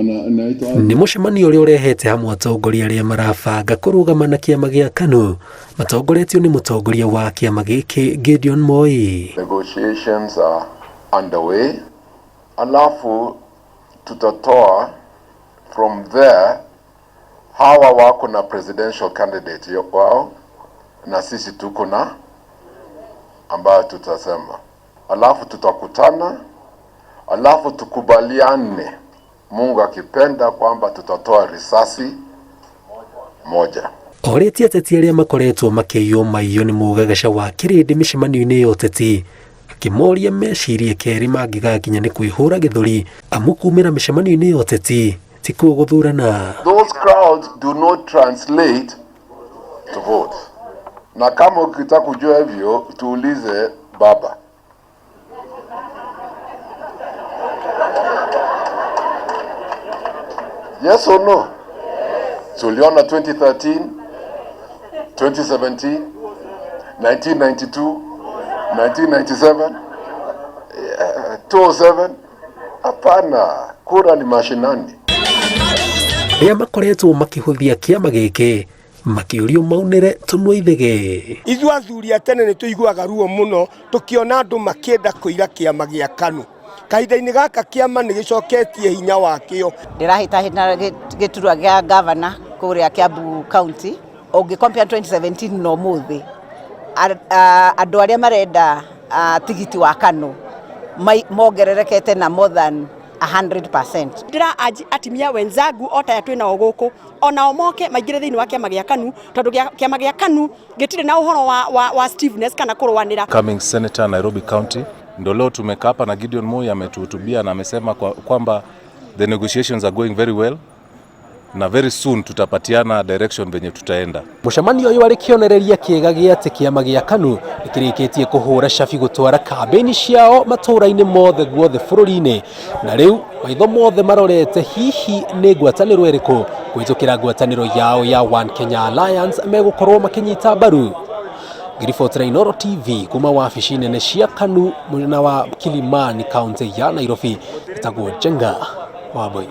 Nĩ mũcemanio ũrĩa ũrehete hamwe atongoria arĩa marabanga kũrũgama na kĩama gĩa KANU matongoretio nĩ mũtongoria wa kĩama gĩkĩ Gideon Moi. Negotiations are underway. Alafu tutatoa from there, hawa wako na presidential candidate wao na sisi tuko na ambayo tutasema, alafu tutakutana, alafu tukubaliane, Mungu akipenda, kwamba tutatoa risasi moja. Orĩtie ateti arĩa makoretwo makĩiywo maiyo nĩ mũgagaca wa kĩrĩndĩ mĩcemanio-inĩ ya ũteti, akĩmoria mecirie kerĩ mangĩgakinya nĩ kwĩhũra gĩthũri, amu kumĩra mĩcemanio-inĩ ya ũteti tikuo gũthurana. Those crowds do not translate to vote. Na kama ukitaka kujua hivyo, tuulize baba. Yes or no? Tuliona 2013, 2017, 1992, 1997, 207. Hapana, kura ni mashinani. Arĩa makoretwo makĩhũthia kĩama gĩkĩ makĩũrio maunĩre tũnua ithege. Ithuĩ athuri a tene nĩ tũiguaga ruo mũno tũkĩona andũ makĩenda kũira kĩama gĩa KANU. Kahinda-inĩ gaka kĩama nĩ gĩcoketie hinya wakĩo. Ndĩrahĩtahĩtana gĩturwa gĩa gavana kũrĩa Kiambu County. Ũngĩ compare 2017 na ũmũthĩ, andũ arĩa marenda tigiti wa KANU mongererekete na more than 100%. Ndĩra urge atimia wenzangu o ta aya twĩ nao gũkũ, onao moke maingĩre thĩinĩ wa kĩama gĩa KANU, tondũ kĩama gĩa KANU gĩtirĩ na ũhoro wa stiffness kana kũrũanĩra. Coming Senator Nairobi County, ndio leo tumekaa hapa na Gideon Moi ametuhutubia na amesema kwamba the negotiations are going very well na very soon tutapatiana direction venye tutaenda. Mũcemanio ũyũ arĩ kĩonereria kĩega gĩa atĩ kĩama gĩa KANU nĩkĩrĩkĩtie kũhũra cabi gũtwara kambĩni ciao matũũra-inĩ mothe guothe bũrũri-inĩ, na rĩu maitho mothe marorete hihi nĩ ngwatanĩro ĩrĩkũ kũhĩtũkĩra ngwatanĩro yao ya One Kenya Alliance megũkorwo makĩnyita mbaru. Ngĩribotera Inooro TV kuma wabici nene cia KANU mwena wa Kilimani, kaunti ya Nairobi, ĩtagwo Njenga Wambui.